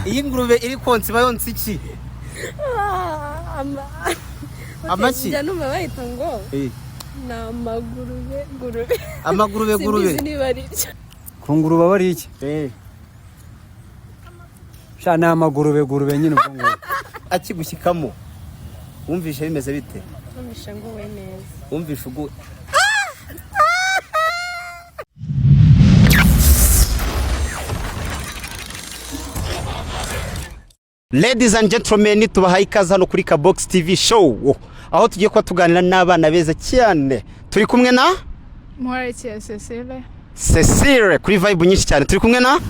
Iyo ingurube iri konsa iba yonsa iki? Amaki? Njya numva bahita ngo ni amagurube gurube. Amagurube gurube. Simbizi niba ari byo. Ku ngurube aba ari iki? Sha, ni amagurube gurube nyine ubwo ngubwo. Akigushyikamo wumvishe bimeze bite? Numvishe nguwe neza. Wumvishe ugu Ladies and gentlemen, tubahaye ikaze hano kuri Kabox TV Show, aho tugiye kuba tuganira n'abana beza cyane. Turi kumwe na Muharekeye Cecile. Cecile kuri vibe nyinshi cyane. Turi kumwe na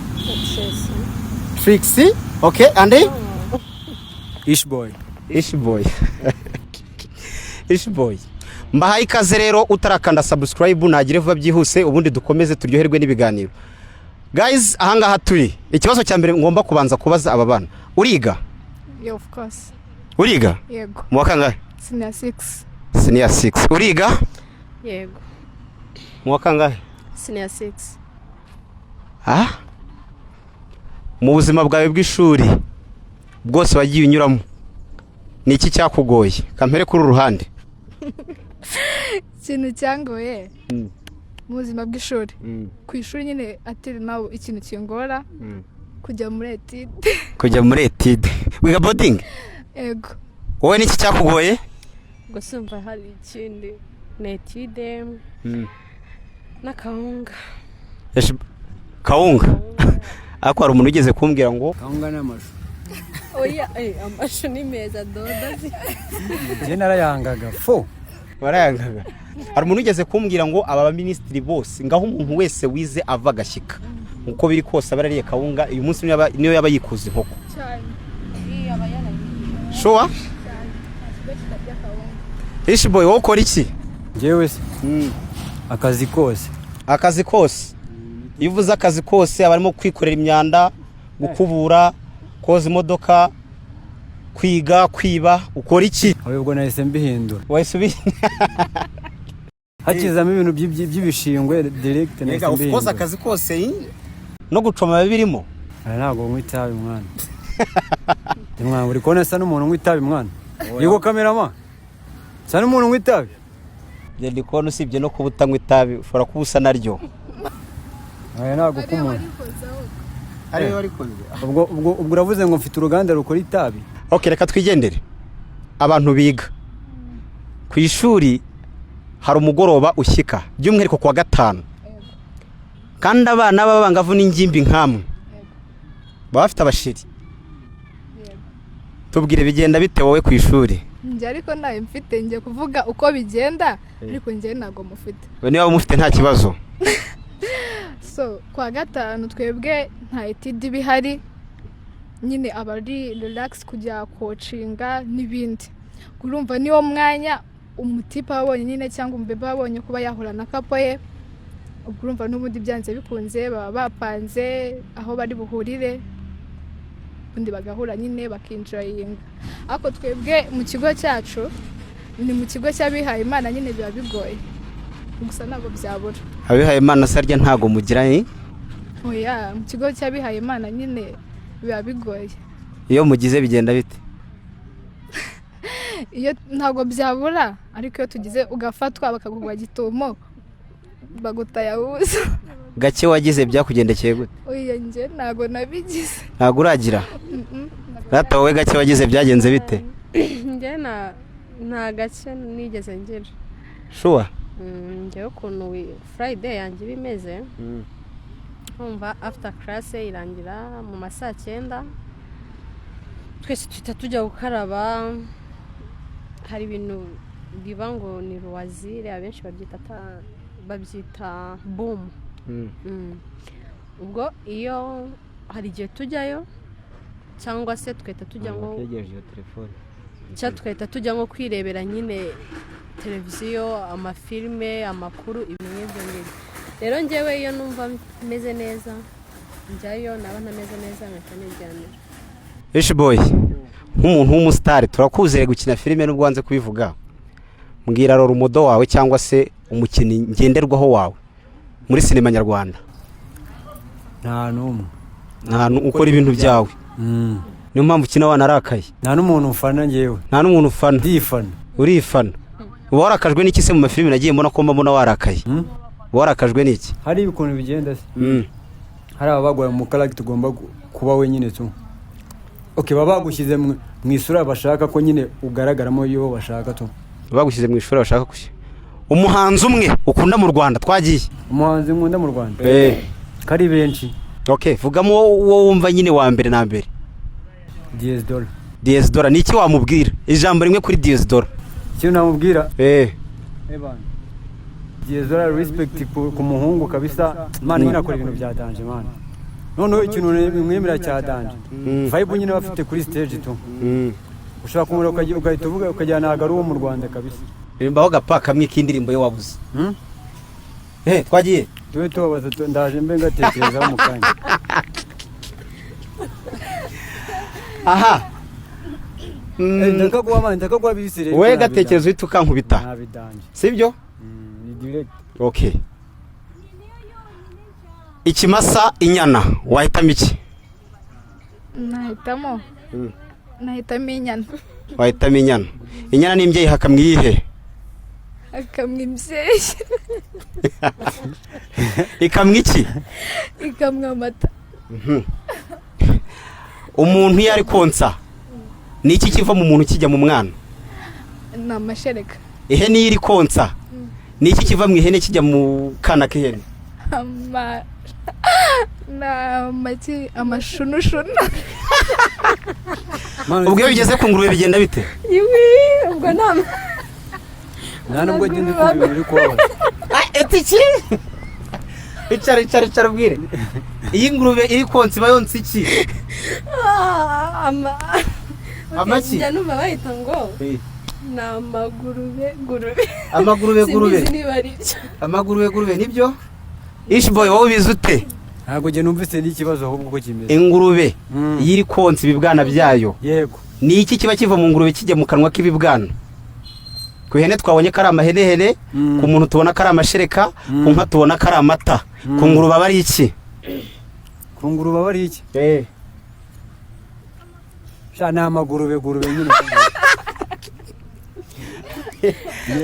Trixie, okay, and Ish boy. Ish boy. Ish boy. Mbahaye ikaze rero, utarakanda subscribe nagire vuba byihuse, ubundi dukomeze turyoherwe n'ibiganiro. Guys, ahangaha turi. Ikibazo cya mbere ngomba kubanza kubaza aba bana. Uriga? Yeah, of course. Uriga? Yego. Mu wa kangahe? Senior 6. Senior 6. Uriga? Yego. Mu wa kangahe? Senior 6. Ah? Mu buzima bwawe bw'ishuri bwose wagiye unyuramo, ni iki cyakugoye? Kampere kuri uru ruhande. Ikintu cyangoye mu buzima bw'ishuri, ku ishuri nyine, atiri nawe, ikintu kingora kujya muri étude. Kujya muri étude. Wiga boarding? Yego. Wowe ni iki cyakugoye? Gusa umva, hari ikindi, ni étude n'akawunga. Kawunga. Ariko hari umuntu wigeze kumbwira ngo Kawunga n'amashu. Oya, amashu ni meza, dodo. Njye narayangaga fo. Warayangaga. Hari umuntu wigeze kumbwira ngo aba baminisitiri bose, ngaho umuntu wese wize ava agashyika, uko biri kose aba yarariye kawunga uyu munsi, niyo yaba yikuza inkoko. Cyane. Sure. Cyane, nta kigo kitarya kawunga. Ish boy, wowe ukora iki? Njyewe se, akazi kose. Akazi kose. Iyo uvuze akazi kose, aba arimo kwikorera imyanda, gukubura, koza imodoka, kwiga, kwiba. Ukora iki? Ahubwo nahise mbihindura. Wahise ubi Hakizamo ibintu by'ibishingwe direct, nahise Of course. mbihindura. Akazi kose no gucoma biba birimo. Aya, ntabwo nywa itabi mwana. Mwana, uri kubona asa n'umuntu unywa itabi mwana? Yego, cameraman, asa n'umuntu unywa itabi? Njye ndi kubona usibye no kuba utanywa itabi, ushobora kuba usa naryo. Aya, ntabwo k'umuntu Ariwe warikoze. Ubwo uravuze ngo mfite uruganda rukora itabi. Ok, reka twigendere. Abantu biga ku ishuri, hari umugoroba ushyika, by'umwihariko ku wa gatanu, kandi abana b'abangavu n'ingimbi nkamwe baba bafite abasheri. Tubwire, bigenda bite wowe ku ishuri? Njye ariko ntayo mfite. Njye kuvuga uko bigenda, ariko njye ntabwo mufite. We niba mufite nta kibazo. So kwa gatanu twebwe nta étude iba ihari nyine, aba ari relax, kujya kocinga n'ibindi. Urumva niwo mwanya umutipe abonye nyine, cyangwa umubebe abonye kuba yahura na couple ye. Ubwo urumva n'ubundi byanze bikunze baba bapanze aho bari buhurire, ubundi bagahura nyine, bakinjoyinga. Ariko twebwe mu kigo cyacu, ni mu kigo cy'abihaye Imana nyine, biba bigoye, gusa ntabwo byabura. Abihaye Imana se arya ntago mugira, eh? Oya, mu kigo cy'abihaye Imana nyine biba bigoye. Iyo mugize bigenda bite? Iyo ntabwo byabura, ariko iyo tugize ugafatwa bakagugwa gitumo, bagutayabuza. Gake wagize byakugendekeye gute? Oya, njye ntabwo nabigize. Ntabwo uragira? Rata, wowe gake wagize byagenze bite? Njye nta gake nigeze ngira. Sure? Njyewe ukuntu Friday yanjye iba imeze, nkumva after class irangira mu ma saa cyenda, twese tuhita tujya gukaraba. Hari ibintu biba ngo ni loisir, abenshi babyita babyita boum. Ubwo iyo hari igihe tujyayo, cyangwa se tugahita tujya nko cyangwa tugahita tujya nko kwirebera nyine televiziyo, amafilime, amakuru, ibintu nk'ibyo ngibyo. Rero njyewe iyo numva meze neza njyayo, naba ntameze neza nkahita niryamira. Ish boy, nk'umuntu w'umusitari turakuzere gukina filime, nubwo wanze kubivuga, mbwira role model wawe cyangwa se umukinnyi ngenderwaho wawe muri sinema nyarwanda. Nta n'umwe. Nta ukora ibintu byawe. Niyo mpamvu ukina wanarakaye. Nta n'umuntu mfana ngewe. Nta n'umuntu ufana? Ndifana. Urifana. Uba warakajwe n'iki se mu mafilimi nagiye mbona ko mbona warakaye? Uba warakajwe n'iki? Hari ukuntu bigenda se, hari ababagoye mu character ugomba kuba wenyine tu. Okay, baba bagushyize mu isura bashaka ko nyine ugaragaramo, iyo bashaka tu. Bagushyize mu ishuri bashaka gushyira. Umuhanzi umwe ukunda mu Rwanda, twagiye. Umuhanzi nkunda mu Rwanda? Eh. Kari benshi. Okay, vugamo uwo wumva nyine wa mbere na mbere. Diez Dola. Diez Dola. Ni iki wamubwira, ijambo rimwe kuri Diez Dola? Ikintu namubwira? Eh. Evan Diez Dola, respect ku muhungu kabisa man. Nyine akora ibintu bya danger man. Noneho ikintu mwemera cya danger, vibe nyine bafite kuri stage tu. Ushobora kumureba ugahita uvuga ukajyana, ntabwo ari uwo mu Rwanda kabisa. Mbaho gapa kamwe k'indirimbo ye wabuze. Hmm? Eh, twagiye. Tube tubabaza ndaje mbe ngatekerezaho mu kanya. Aha. Eh, ndakaguha man, ndakaguha bisi rero. We gatekerezo uhita ukankubita. Nta danger. Sibyo? Ni direct. Okay, ikimasa, inyana, wahitamo iki? Nahitamo nahitamo inyana. Wahitamo inyana. Inyana n'imbyeyi hakamwa iyihe? Akamwa imbyeyi. Ikamwa iki? Ikamwa amata. Umuntu iyo ari konsa, ni iki kiva mu muntu kijya mu mwana? Ni amashereka. Ihene iyo iri konsa, ni iki kiva mu ihene kijya mu kana k'ihene? Ama ni amaki, amashunushunu. Man, Ubwo iyo bigeze ku ngurube bigenda bite? Iwi, ubwo nta nta nubwo ngenda kumva ibintu uri kubabaza. Eti iki? Icara, icara, icara ubwire. Iyi ngurube iri konsa iba yonsa iki? Ah, ama Amaki? Njya numva bahita ngo ni amagurube gurube. Amagurube gurube. Simbizi niba ari byo. Amagurube gurube nibyo. Ishboy, wowe ubizi ute? Ntabwo njye numvise n'ikibazo ahubwo uko kimeze. Ingurube iyo iri konsa ibibwana byayo, ni iki kiba kiva mu ngurube kijya mu kanwa k'ibibwana? Ku ihene twabonye ko ari amahenehene, ku muntu tubona ko ari amashereka, ku nka tubona ko ari amata. Ku ngurube aba ari iki? Ku ngurube aba ari iki? Sha, ni amagurube gurube nyine.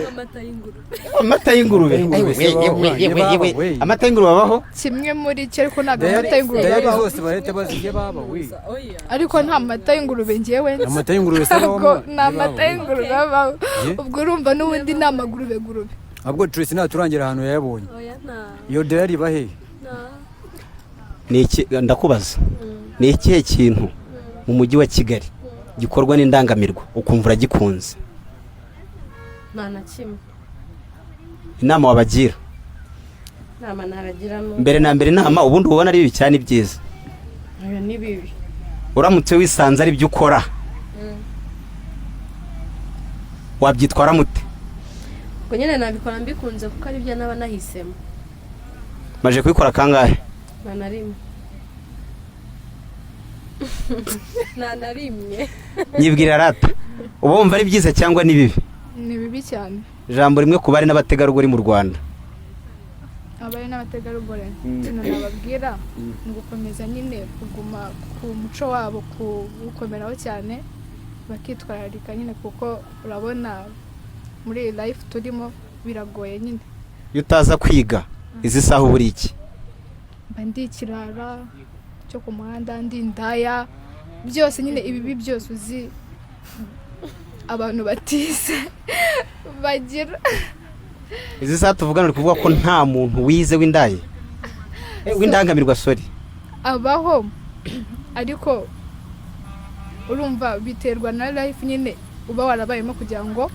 Amata y'ingurube. Amata y'ingurube. Amata y'ingurube se babaho, yewe, yewe. Amata y'ingurube abaho. Kimwe muri cyo, ariko ntabwo amata y'ingurube Dairy abaho. zose barahita bazirya baba we. Oya. Ariko nta mata y'ingurube ngewe nzi. Amata y'ingurube se abaho? Ntabwo Mwana? ni amata y'ingurube abaho. Ye? Ubwo urumva n'ubundi ni amagurube gurube. Ahubwo Tracy naturangira ahantu yayabonye. Oya, nta Iyo dairy iba hehe? Nta. Ni iki, ndakubaza, ni ikihe kintu mu mujyi wa Kigali gikorwa n'indangamirwa ukumva uragikunze? Nta na kimwe. Inama wabagira? Inama nabagira ni Mbere na mbere inama, ubundi ubona ari bibi cyane byiza? Oya, ni bibi. Uramutse wisanze ari byo ukora, wabyitwara mute? Ubwo nyine nabikora mbikunze kuko ari byo naba nahisemo. Maje kubikora kangahe? Nta na rimwe, nta na rimwe. Nyibwira rata, uba wumva ari byiza cyangwa ni bibi? Ni bibi cyane. Ijambo rimwe ku bari n'abategarugori mu Rwanda. Abari n'abategarugori, ikintu nababwira ni ugukomeza nyine kuguma ku muco wabo, kuwukomeraho cyane, bakitwararika nyine, kuko urabona muri iyi life turimo biragoye nyine. Iyo utaza kwiga, izi saha uba uri iki? Mba ndi ikirara cyo ku muhanda, ndi indaya, byose nyine, ibibi byose uzi abantu batize bagira. Izi saha tuvugana, uri kuvuga ko nta muntu wize w'indaye, w'indangamirwa, sorry. Abaho, ariko urumva biterwa na life nyine uba warabayemo kugira ngo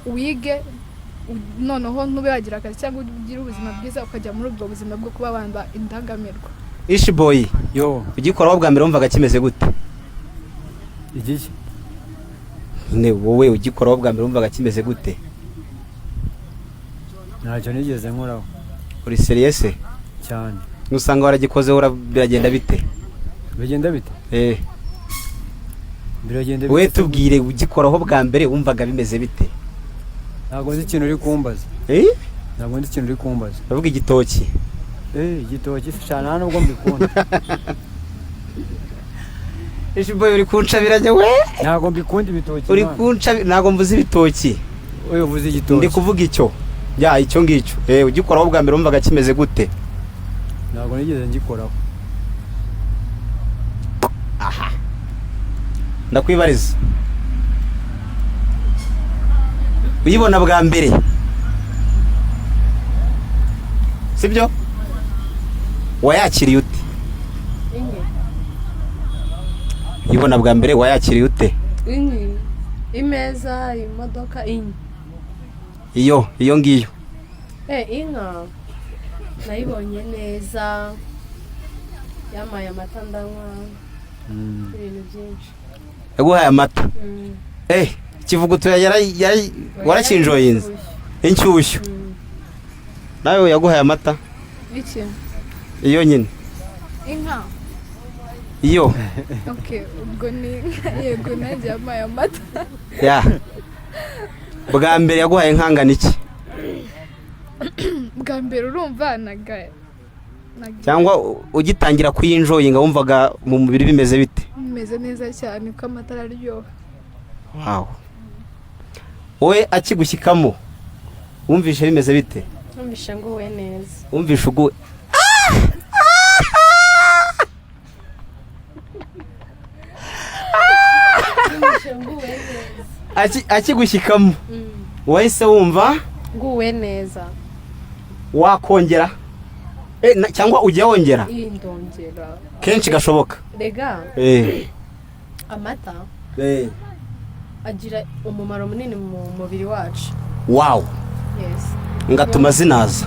wige, noneho ntube wagira akazi cyangwa ugire ubuzima bwiza, ukajya muri ubwo buzima bwo kuba wamba indangamirwa. Ishboy. Yo. Ugikoraho bwa mbere wumvaga kimeze gute? Igiki? Nyine wowe ugikoraho bwa mbere wumvaga kimeze gute? Ntacyo nigeze nkoraho. Uri sérieux? Cyane. Nusanga waragikozeho biragenda bite? Bigenda bite? Eh. Biragenda bite? Wowe tubwire, ugikoraho bwa mbere wumvaga bimeze bite? Ntabwo nzi ikintu uri kumbaza. Eh? Ntabwo nzi ikintu uri kumbaza. Ndavuga igitoki. Eh, igitoki se? Cyane, nta nubwo mbikunda. Ishiboy, uri kuncabiranya we. Ntabwo mbikunda ibitoki. Uri Man. kunca, ntabwo mvuze ibitoki. Oya, uvuze igitoki. Ndi kuvuga icyo ya icyo ngicyo. Ugikoraho bwa mbere wumvaga kimeze gute? Ntabwo nigeze ngikoraho. Ndakwibariza, uyibona bwa mbere, sibyo, wayakiriye ute? Inki? Uyibona bwa mbere wayakiriye ute? Inki, imeza, imodoka, inki? Iyo ngiyo. Inka nayibonye neza, yampaye amata ndanywa, ibintu byinshi. Yaguhaye amata? Ikivuguto warakinjoyinze inshyushyu? Nawe yaguhaye amata? Iki? Iyo nyine. Inka? Iyo. Okay, ubwo ni inka, yego, nanjye yampaye amata. Ya bwa mbere yaguhaye nkangana iki? Bwa mbere urumva naga Cyangwa ugitangira kuyinjoyinga wumvaga mu mubiri bimeze bite? Bimeze neza cyane kuko amata araryoha. Wow, wowe akigushyikamo wumvishe bimeze bite? Numvishe nguwe neza. Wumvishe uguwe. Numvishe nguwe neza. Akigushyikamo wahise wumva Nguwe neza. Wakongera? Cyangwa ujya wongera? Iyi ndongera. Kenshi gashoboka. Rega amata agira umumaro munini mu mubiri wacu. Wow. Yes. Ngatuma zinaza.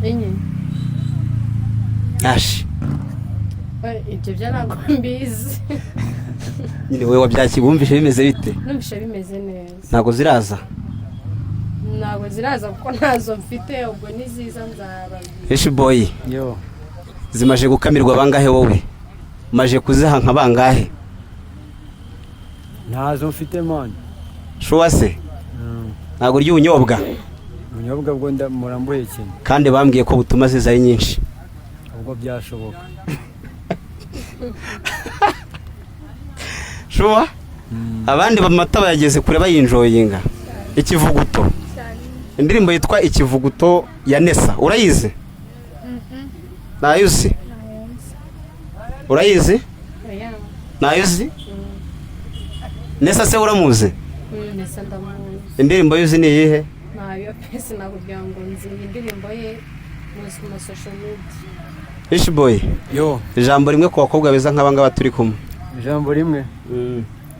Enye. Yashi. Ibyo byo ntabwo mbizi. Nyine wowe wabyakira wumvishe bimeze bite? Numvishe bimeze neza. Ntabwo ziraza? Ntabwo ziraza kuko ntazo mfite, ubwo niziza nzababwira. Ishi boy. Yo. Zimaje gukamirwa bangahe? Wowe maje kuziha nka bangahe? Ntazo mfite, man. Sure se? Ntabwo urya ubunyobwa? Ubunyobwa bwo murambuhekenya. Kandi bambwiye ko butuma ziza ari nyinshi. Ubwo byashoboka. Sure, abandi bamata bayageze kure bayinjoyinga ikivuguto. Cyane. Indirimbo yitwa "Ikivuguto" ya Nesa urayizi? Ntayo uzi? Ntayo. Urayizi? Oya. Ntayo uzi? Nesa se uramuzi? Ndetse ndamuzi. Indirimbo ye uzi ni iyihe? Ntayo pe, sinakubwira ngo nzi indirimbo ye, muzi ku ma social media. Ishi boy. Yo. Ijambo rimwe ku bakobwa beza nk'aba ngaba turi kumwe. Ijambo rimwe?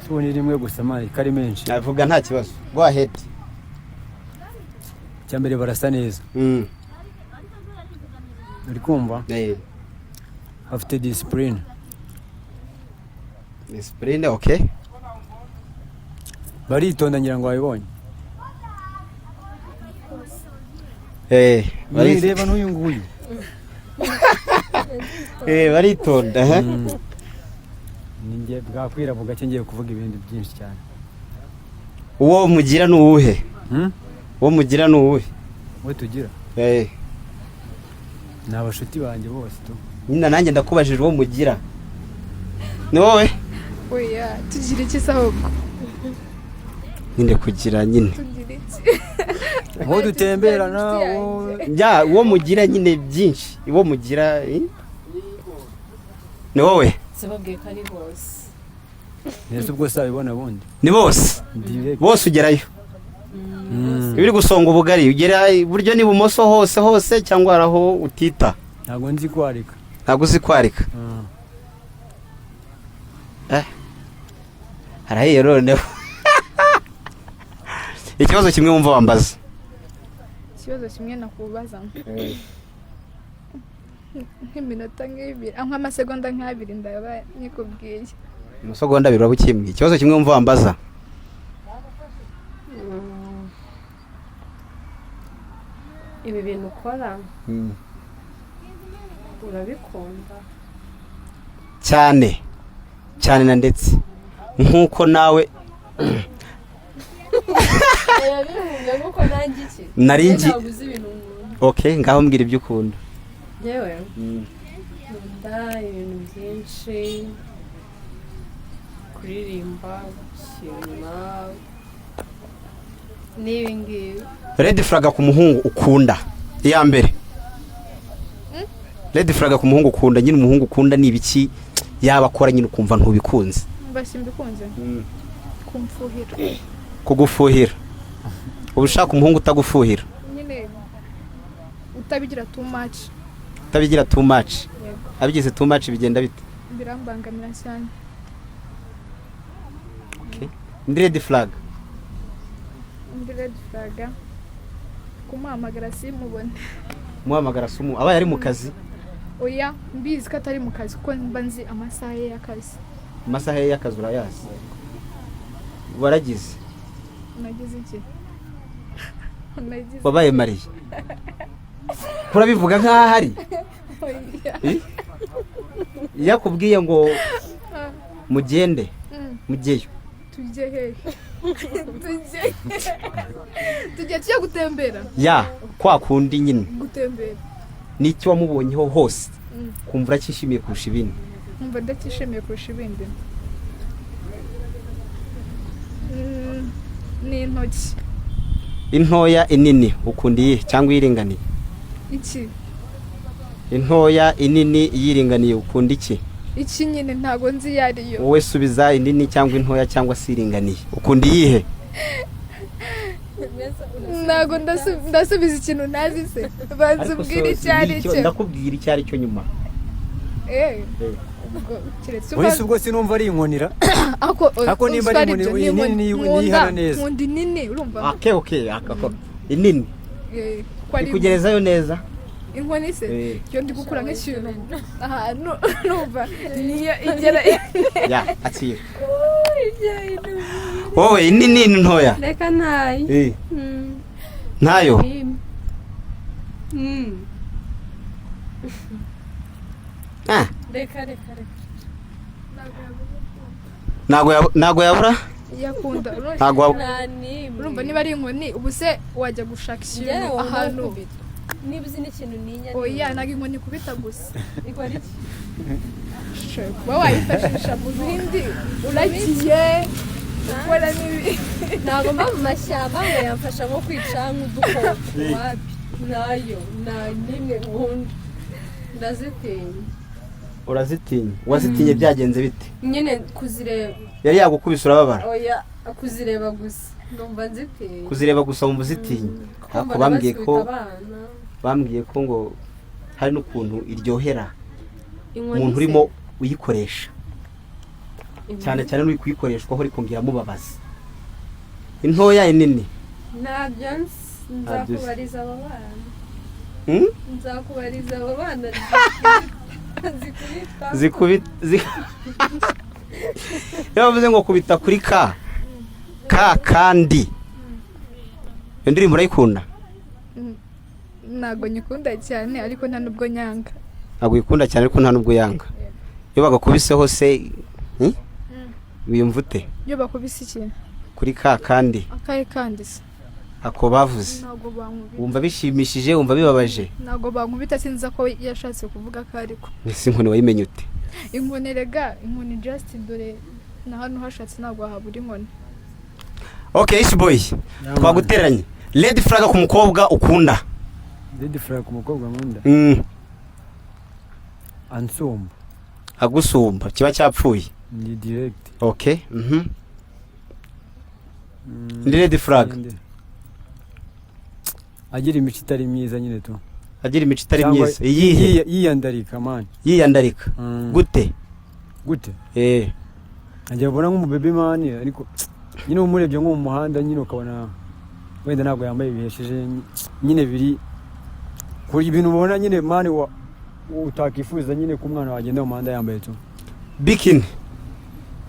Si ubu ni rimwe gusa, man, ko ari menshi? Navuga nta kibazo, go ahead. Icya mbere, barasa neza. Uri kumva? Bafite discipline. Discipline, okay. Baritonda, ngira ngo wabibonye. Reba n'uyu nguyu. Baritonda, eh? Ninjye bwakwira bugake, ngiye kuvuga ibindi byinshi cyane. Uwo mugira ni uwuhe? Hmm? Uwo mugira ni uwuhe? Uwo tugira? Ni abashuti banjye bose tu. Nyina nanjye ndakubajije, uwo mugira ni wowe? Oya, tugira iki se ahubwo? Nyine kugira nyine. Tugira iki? Uwo dutemberana, Inshuti uwo yanjye. Njya uwo mugira nyine byinshi, uwo mugira, eh? Ni wowe? Sibabwiye ko ari bose. Nese ubwo sabibona bundi? Ni bose? Direct. Bose ugerayo? Mm. Iyo uri gusonga ubugari ugera iburyo n'ibumoso hose hose, cyangwa hari aho utita? Ntabwo nzi kwarika. Ntabwo uzi kwarika? Mm. Harahiye noneho. Ikibazo kimwe wumva wambaza. Ikibazo kimwe nakubaza, nk'iminota nk'ibiri, nk'amasegonda nk'abiri ndaba nyikubwiye. Amasegonda 2 uraba ukimbwiye. Ikibazo kimwe wumva wambaza. Ibi bintu ukora urabikunda? Cyane cyane, na ndetse nk'uko nawe Yabivuze nk'uko nanjye iki Nari Ntabwo uzi ibintu nkunda. Okay, ngaho mbwira ibyo ukunda. Yewe, nkunda ibintu byinshi. Kuririmba, gukina n'ibi ngibi. Red flag ku muhungu ukunda, iya mbere. Red flag ku muhungu ukunda nyine, umuhungu ukunda ni ibiki yaba akora nyine ukumva ntubikunze? Mba simbikunze kumfuhira. Kugufuhira? Uba ushaka umuhungu utagufuhira? Nyine utabigira too much. Utabigira too much? Yego. Abigize too much bigenda bite? Birambangamira cyane. Indi red flag? Indi red flag, kumuhamagara simubone. Muhamagara sumu abaye ari mu kazi? Oya, mbizi ko atari mu kazi, kuko mba nzi amasaha ye y'akazi. Amasaha ye y'akazi urayazi? Waragize? Nagize iki? Nagize? Wabaye mariye? Kurabivuga nk'aho ari Oya. Eh? Iyo akubwiye ngo mugende, mujyeyo? Tujye hehe? Tujye gutembera? Ya kwa kundi nyine. Gutembera. N'icyo wamubonyeho hose kumva uracyishimiye kurusha ibindi? Nkumva ndacyishimiye kurusha ibindi, ni intoki. Intoya, inini, ukunda iyihe cyangwa iyiringaniye? Iki? Intoya, inini, iyiringaniye, ukunda iki? Iki nyine ntabwo nzi iyo ariyo. Wowe subiza: inini cyangwa intoya cyangwa se iringaniye, ukunda iyihe? Ntabwo ndasubiza ikintu ntazi se. Banza Ariko ubwire so, icyo ari nicyo- cyo. Ndakubwira icyo ari cyo nyuma. Eh, ubwo keretse Wese ubwo sinumva ari inkonira. Ako. Ako nimba ari inkoni, inini niyihana neza. Nkunda inini, urumva? Okay, ako inini. Eh, ko ari Ikugerezayo neza? Inkoni se? Eh. Iyo ndi gukura nk'ikintu ahantu, urumva niyo igera. Ya, akira wowe, inini ni ntoya? Reka, ntayo. Eh, ntayo? Ah. Reka, reka, reka. Ntago yabura. Yakunda. Ntago Nta n'imwe. Urumva niba ari inkoni, ubu se wajya gushaka ikintu Njyewe ahantu? ahantu niba uzi n'ikintu ninya. Oya, ntabwo inkoni ikubita gusa. Ikora iki? Ushobora kuba wayifashisha mu bindi, uragiye gukora n'ibi. Ntabwo mba mu mashyamba ngo yamfasha nko kwica nk'udukoko. Wapi, nayo nta n'imwe nkunda, ndazitinya. Urazitinya? Wazitinye byagenze bite? Nyine kuzireba. Yari yagukubise urababara? Oya, kuzireba gusa ndumva nzitinya. Kuzireba gusa wumva uzitinya? Kuko Ariko mbona bambwiye ko basubita abana. Bambwiye ko ngo hari n'ukuntu iryohera Inkoni umuntu se? urimo uyikoresha. Inkoni. Cyane cyane n'uri kuyikoreshwaho, ariko ngo iramubabaza. Intoya, inini? Ntabyo nzi. Ntabyo uzi. Nzakubariza abo bana. Hmm? Nzakubariza abo bana zikubita. Zikubita iyo bavuze ngo kubita kuri ka ka kandi, iyo ndirimbo urayikunda? Ntabwo nyikunda cyane, ariko nta nubwo nyanga. Ntabwo uyikunda cyane, ariko nta nubwo yanga. Iyo bagakubiseho se, Wiyumva ute? Iyo bakubise ikintu? Kuri ka kandi. Akahe kandi se? Ako bavuze. Ntabwo bankubita. Wumva bishimishije? Wumva bibabaje? Ntabwo bankubita, sinzi ko yashatse kuvuga ko ariko. Ese inkoni wayimenye ute? Inkoni rega, inkoni just dore na hano hashatse ntabwo wahabura inkoni. Okay, Ishboy, twaguteranye. Red flag ku mukobwa ukunda? Red flag ku mukobwa nkunda? Ansumba. Agusumba kiba cyapfuye? Ni direct. Okay, indi red flag? Indi. Agira imico itari myiza nyine tu. Agira imico itari Cyangwa myiza iyihe? Yiyandarika man. Yiyandarika? Gute? Gute? Eh. Ajya ubona nk'umubebe man, ariko nyine umurebye nko mu muhanda nyine ukabona wenda ntabwo yambaye bihesheje nyine, biri ku ibintu ubona nyine man wa utakifuza nyine ko umwana wagenda mu muhanda yambaye tu. Bikini?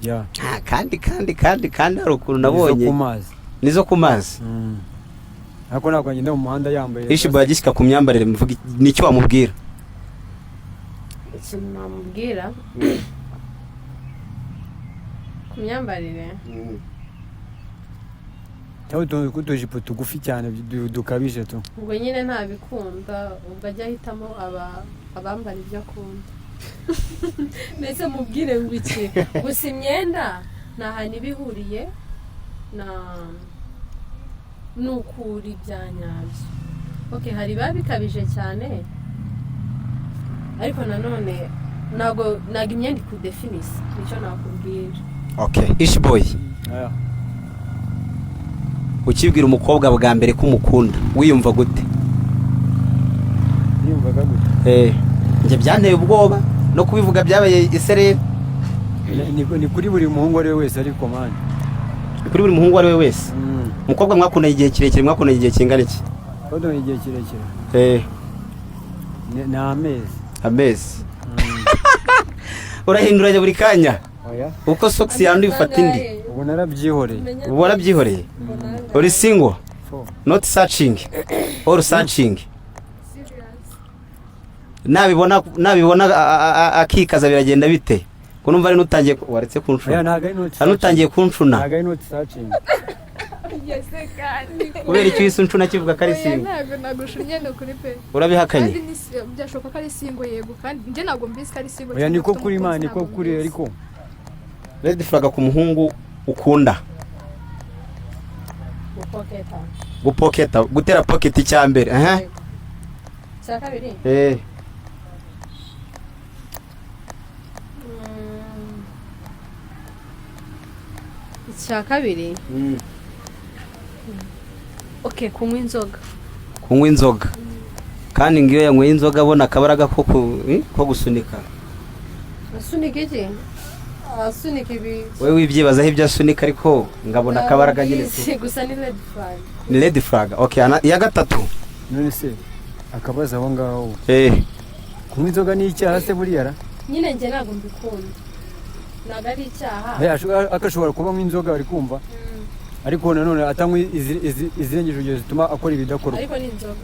Ya. Ah, kandi hari ukuntu Nizo nabonye ku mazi. Nizo ku mazi. Ariko ntabwo agenda mu muhanda yambaye. Ishboy agishyika ku myambarire, muvuga nicyo wamubwira? Ikintu namubwira ku myambarire? Cyangwa utuntu tw'utujipo tugufi cyane dukabije tu. Ubwo nyine ntabikunda, ubwo ajya ahitamo abambara ibyo akunda. Mbese mubwire ngo iki? Gusa imyenda Nta hantu iba ihuriye na n'ukuri bya nyabyo. Okay, hari biba bikabije cyane, ariko nanone ntabwo imyenda ikudefinisa, nicyo nakubwira. Okay, Ishboy, Aya. ukibwira umukobwa bwa mbere ko umukunda, wiyumva gute? Niyumvaga gute? Njye byanteye ubwoba, no kubivuga byabaye isereri. Ni kuri buri muhungu uwo ari we wese, ariko man. Kuri buri muhungu uwo ari we wese. Umukobwa mwakundanye igihe kirekire, mwakundanye igihe kingana iki? Twakundanye igihe kirekire? Eh. Ni amezi. Amezi. Urahinduranya buri kanya? Oya. Uko socks yanduye ufata indi? Ubu narabyihoreye. Ubu warabyihoreye, uri single? Fo. Not searching or searching? Nabibona akikaza, biragenda bite? Ko numva ari nutangiye, waretse Oya. kunshuna? Ntabwo ari not. Hari nutangiye kunshuna. Ntabwo ari not searching. Kubera icyo uhise unshuna kivuga ko ari Oya, single? Ntabwo nagushunnye, ni ukuri pe. Urabihakanye? Kandi byashoboka ko ari single, yego, kandi njye ntabwo mbizi ko ari single Oya, cyangwa niko afite kuri umukunzi, man, niko ntabwo kuri mbizi. ariko. Red flag ku muhungu ukunda? Gupoketa. Gupoketa, gutera pocket, icya mbere, aha. Icya kabiri, icya kabiri, okay, kunywa inzoga. Kunywa inzoga, kandi ngo iyo yanyweye inzoga abona akabaraga ko gusunika. Asunika iki? Asunika ibi? Wowe wibyibazaho ibyo asunika, ariko ngabona akabaraga nyine tu. Si gusa, ni red flag. Ni red flag, okay. Iya gatatu? None se akabazo aho ngaho, kunywa inzoga ni icyaha se buriya ra? Nyine njye ntabwo mbikunda, ntabwo ari icyaha. Oya, akashobora kuba anywa inzoga, ari kumva, ariko nanone atanywa izirengeje urugero zituma akora ibidakorwa. Ariko ni inzoga.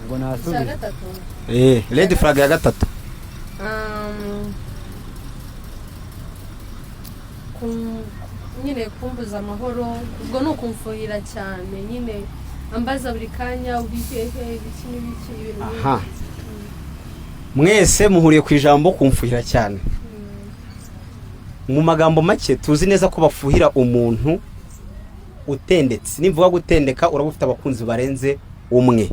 Ubwo Icya nasubiza. gatatu. Red flag ya gatatu. Nyine kumbuza amahoro, ubwo ni ukumfuhira cyane nyine, ambaza buri kanya uri hehe, ibiki n'ibiki, ibintu nk'ibyo. Aha mwese muhuriye ku ijambo kumfuhira cyane. Mu magambo make, tuzi neza ko bafuhira umuntu utendetse. Nimvuga gutendeka, uraba ufite abakunzi barenze umwe.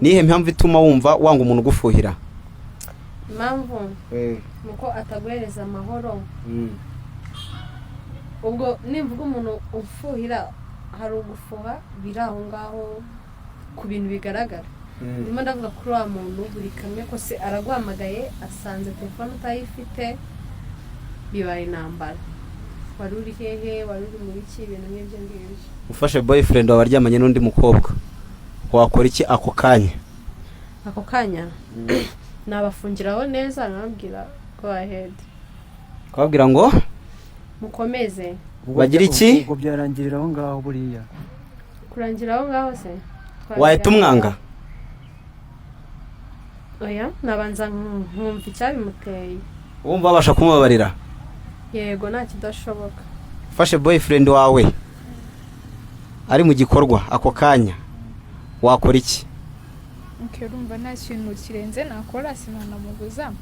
Nihe mpamvu ituma wumva wanga umuntu ugufuhira? Impamvu ni uko ataguhereza amahoro. Ubwo nimvuga umuntu ufuhira, hari ugufuha biri aho ngaho ku bintu bigaragara. Ndimo ndavuga kuri wa muntu buri kamwe kose araguhamagaye, asanze telefone utayifite, bibaye intambara: wari uri hehe, wari uri muri ki, ibintu nk'ibyo ngibyo. Ufashe boyfriend wawe aryamanye n'undi mukobwa, wakora iki ako kanya? Ako kanya nabafungiraho neza, nkababwira go ahead. Kubabwira ngo? Mukomeze. Bagira iki? Ubwo byarangirira aho ngaho buriya. Kurangira aho ngaho se? Wahita umwanga? Oya, nabanza nkumva icyabimuteye. Wumva wabasha kumubabarira? Yego, nta kidashoboka. Ufashe boyfriend wawe ari mu gikorwa ako kanya, wakora iki? Okay, urumva nta kintu kirenze nakora, sinanamubuza,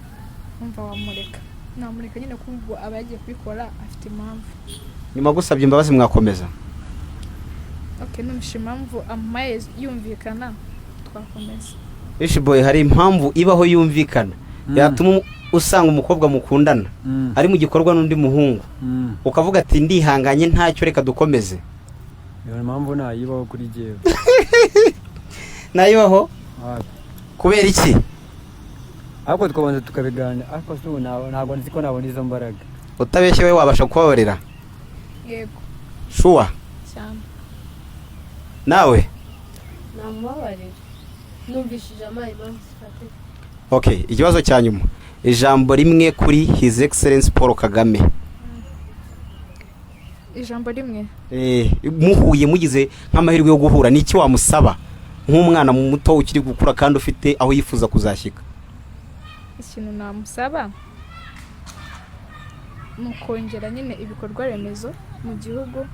umva wamureka, namureka nyine, kumva aba yagiye kubikora afite impamvu. Nyuma gusabye imbabazi, mwakomeza? Okay, numvishe impamvu amuhaye yumvikana, twakomeza. Boy, hari impamvu ibaho yumvikana yatuma usanga umukobwa mukundana ari mu gikorwa n'undi muhungu, ukavuga ati ndihanganye, ntacyo, reka dukomeze? Iyo mpamvu ntayibaho kuri jyewe. Nayibaho? Wapi. Kubera iki? Ariko tukabanza tukabiganira, ariko se ubu ntabwo nzi ko nabona izo mbaraga. Utabeshye, we wabasha kubabarira? Yego. Sure? Cyane. Nawe? Namubabarira numvishije amazi impamvu zifatika. Okay, ikibazo cya nyuma: ijambo rimwe kuri His Excellence Paul Kagame. Ijambo rimwe? Muhuye, mugize nk'amahirwe yo guhura, ni iki wamusaba nk'umwana muto ukiri gukura kandi ufite aho yifuza kuzashyika? Ikintu namusaba ni ukongera nyine ibikorwa remezo mu gihugu,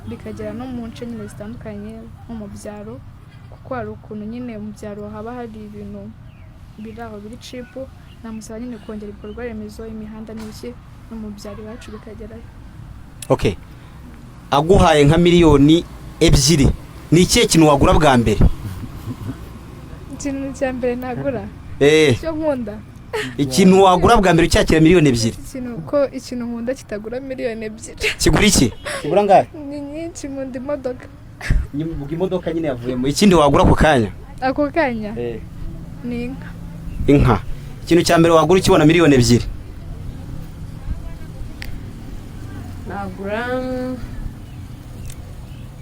bikagera no mu nce nyine zitandukanye, nko mu byaro, kuko hari ukuntu nyine mu byaro haba hari ibintu biri aho biri cheap. Namusaba nyine kongera ibikorwa remezo, imihanda n'ibiki, no mu byaro iwacu bikagerayo. Okay, aguhaye nka miliyoni 2, ni ikihe kintu wagura bwa mbere? Ikintu cya mbere nagura? Icyo nkunda? Ikintu wagura bwa mbere ucyakira miliyoni 2. Ikintu ko ikintu nkunda kitagura miliyoni 2. Kigura iki? Kigura angahe? Ni nyinshi. Nkunda imodoka. Ubwo imodoka nyine yavuyemo, ikindi wagura ako kanya? Ako kanya ni inka. Inka. Ikintu cya mbere wagura ukibona miliyoni 2? Nagura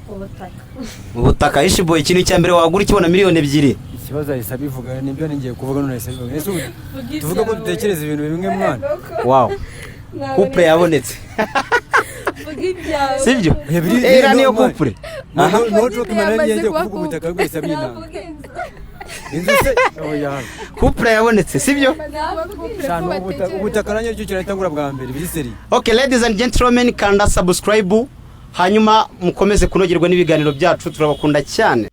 ubutaka. Ubutaka. Ishiboye, ikintu cya mbere wagura ukibona miliyoni 2? Ikibazo ahise abivuga, nibyo ngiye kuvuga none ahise abivuga. Ese ubu tuvuge ko dutekereza ibintu bimwe, mwana? Wow, couple yabonetse, sibyo? Oya, Era niyo no, man. couple. No, Aha. no joke, man. Yamaze Ngiye kuba kuvuga ubutaka rwose abinanga inzu se, oya. Couple yabonetse, sibyo? Shana, ubutaka nanjye nicyo kintu nahita ngura bwa mbere, biri seri. Okay, ladies and gentlemen, kanda subscribe, hanyuma mukomeze kunogerwa n'ibiganiro byacu. Turabakunda cyane.